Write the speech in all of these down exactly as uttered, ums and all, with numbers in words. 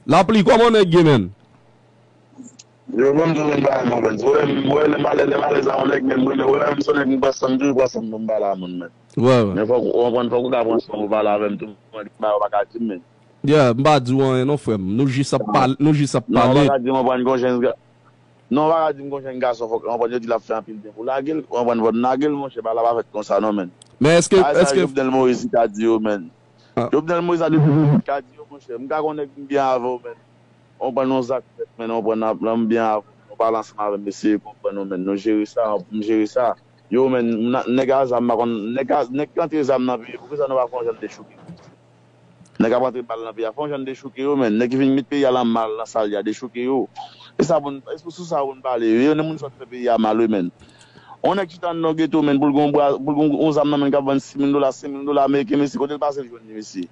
Lapli, kòman nèg ye, menn? Yo, ban m di w yon bagay, mon frè. Ou wè, ou wè, lè m ale, lè m ale sa, yon nèg, menn, mwen, ou wè, menm si yon nèg m pran san m, toujou pran san m pou m pale a moun, menn. Wè, wè. Men fòk ou konprann, fòk ou ka pran san w pou pale avè m tou, mwen, bagay ou pa ka di m, menn. Yeah, m pa di w anyen non, frè m. Nou jis ap pale, nou jis ap pale. Non, ou pa ka di m, ou konprann, gon jèn, non, ou pa ka di m gon jèn gason, fòk, ou konprann, yo di l ap fè anpil byen pou lage l, ou konprann, fò n lage l, monchè, bagay la pa fèt konsa non, menn. Men èske, bagay sa èske Jovenel Moïse li ka di yo, menn. Ah. Jovenel Moïse a depi ka di yo, monchè, m ka konnen m byen avè w, menn. Ou konprann, yon zak fèt, menn, ou konprann, m byen avè w, nou pale ansanm avè m, eseye konprann nou, menn, nou jere sa, m jere sa. Yo, menn, nèg a zam, m pa konn, nèg a, nèg ki antre zam nan peyi, poukisa nou pa fè yon jan dechouke? Nèg ap antre bal nan peyi a, fè yon jan dechouke yo, menn. Nèg ki vin met peyi a nan mal, nan sa l ye a, dechouke yo. E sa pou n, e sou sa pou n pale. Yo, nan moun sot fè peyi a mal, wi, menn. On nèg chita anndan yon geto, menn, pou l gen yon bra, pou l gen yon zam nan men l k ap vann sis mil dola, senk mil dola ameriken, mesye, kote l pase l jwenn li, mesye?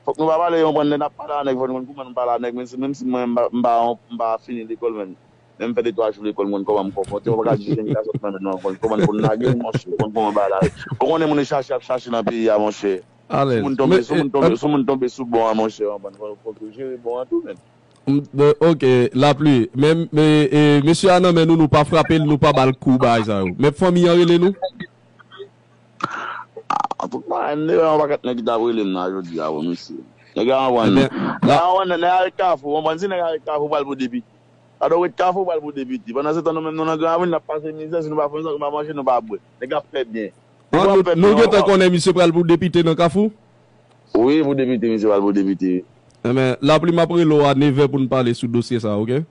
Fòk nou pa pale, yon pwen lè n ap pale a nèg, fòk nou konn kouman nou pale a nèg, menm si, menm si mwen, m pa, m pa, m pa fini lekòl, menn. Men m fè de twa jou lekòl, m konn kòman m konpòte. Ou pa ka di jèn gason nan men nou ankò, kòman pou n lage l, monchè, ou konn kòman bagay la ye. Ou konnen moun yo chache, ap chache nan peyi a, monchè. Alèz. Si moun tonbe, si moun tonbe, si moun tonbe sou bon an, monchè, ou konprann, fòk, fòk yo jere bon an tou, menn. Mm, eh, ok, Lapli. Men, men, eh, mesye a nan men nou, nou pa frape l, nou pa ba l kou, bagay sa yo. Men fanmi an rele nou. Ah, an tout ka, m te wè yon pakèt nèg ki t ap rele m la jodi a, bon, mesye. Nèg yo anvan nou. Ebyen, la, anvan nèg yo ret Kafou, ou konprann, si nèg yo ret Kafou, pral pou depite. Gade, ou ret Kafou, pral pou depite. Pandan se tan, nou menm, nou nan Gran Ravin, n ap pase mizè, si nou pa fè yon zak, nou pa manje, nou pa bwè. Nèg yo ap fè byen. Ah, nou, nou gentan konnen misye pral pou depite nan Kafou? Wi, pou depite, misye pral pou depite. Ebyen, Lapli, m ap rele w a nevè pou n pale sou dosye sa, ok?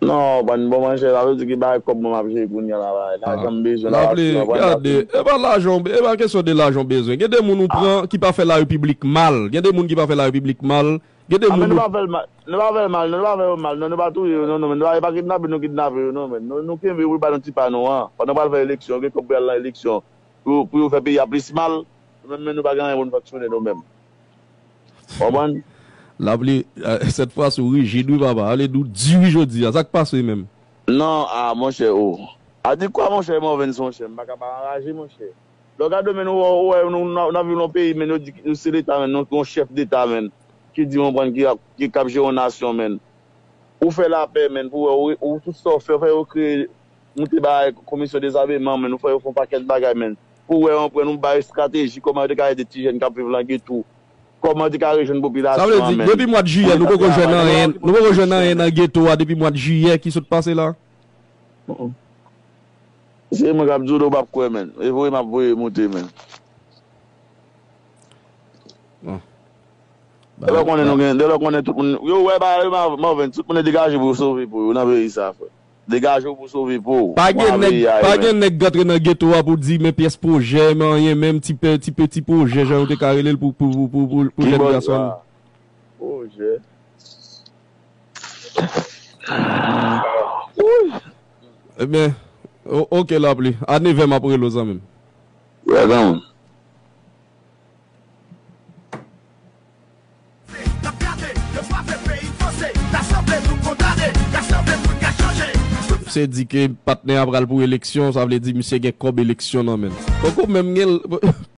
Non, ban bon, manchè, sa vle di ki bagay kòb mwen m ap jere kounye a la, bagay. Lajan m bezwen la, Lapli, gade, e pa lajan, e pa kesyon de lajan w bezwen. Gen de moun ou pran ki pa fè larepiblik mal. Gen de moun ki pa fè larepiblik mal. Gen de moun nou pa fè l mal, nou pa fè l mal, non, nou pa fè yo mal, non, nou pa touye yo, non, non, men nou pa, e pa kidnape nou kidnape yo, non, men nou, nou kenbe yo pou yo ba nou ti pa nou an. Pandan pral fè eleksyon, gen kòb pou y al nan eleksyon. Pou, pou yo fè peyi a plis mal, nou menm, men nou pa gen anyen pou n fonksyone nou menm. Konprann? Lapli, eh, cette fois ou rijid wi papa, ale nou di wi jodi a, sa k pase menm? Non, ah, monchè, o. A di kwa, monchè, Morvens, monchè, m pa ka pa anraje, monchè. Lè w gade, menn, ou, ou wè, nou, nou, nou ap viv nan yon peyi, menn, yo di nou se Leta, menn, nou, yon chèf deta, menn, ki di, ou konprann, ki ap, ki, k ap jere yon nasyon, menn. Ou fè lapè, menn, pou wè, ou, ou tout sa w fè, ou fè yo kreye, moute bagay, komisyon dezameman, menn, ou fè yo fè yon pakèt bagay, menn. Pou wè, ou konprann, ou bay estrateji, kòman yo te ka ede ti jèn k ap viv nan geto, kòman yo te ka rejwenn popilasyon an, menn. Sa vle di, depi mwa jiyè, nou poko jwenn anyen, nou poko jwenn anyen nan geto a depi mwa jiyè ki sot pase la? Se mwen k ap di w, w p ap kwè, menn. E voye m ap voye moute, menn. Bon. Dèlè konnen nou gen, dèlè konnen tout moun, yo wè bagay yo, Morvens, tout moun degaje pou yo sove po yo nan peyi sa, frè. Degaje w pou sove po w. Pa gen nèg, pa gen nèg k antre nan geto a pou di men pyès pwojè, men anyen, menm ti pe, ti peti pwojè, jan yo te ka rele l pou, pou, pou, pou, pou, pou jèn gason. Pwojè. Ebyen, o-, ok, Lapli. A nevè m ap rele w, zanmi m. Wè, zanmi m. Se di ke patnè a pral pou eleksyon, sa vle di misye gen kòb eleksyon nan men l. Poko menm gen l.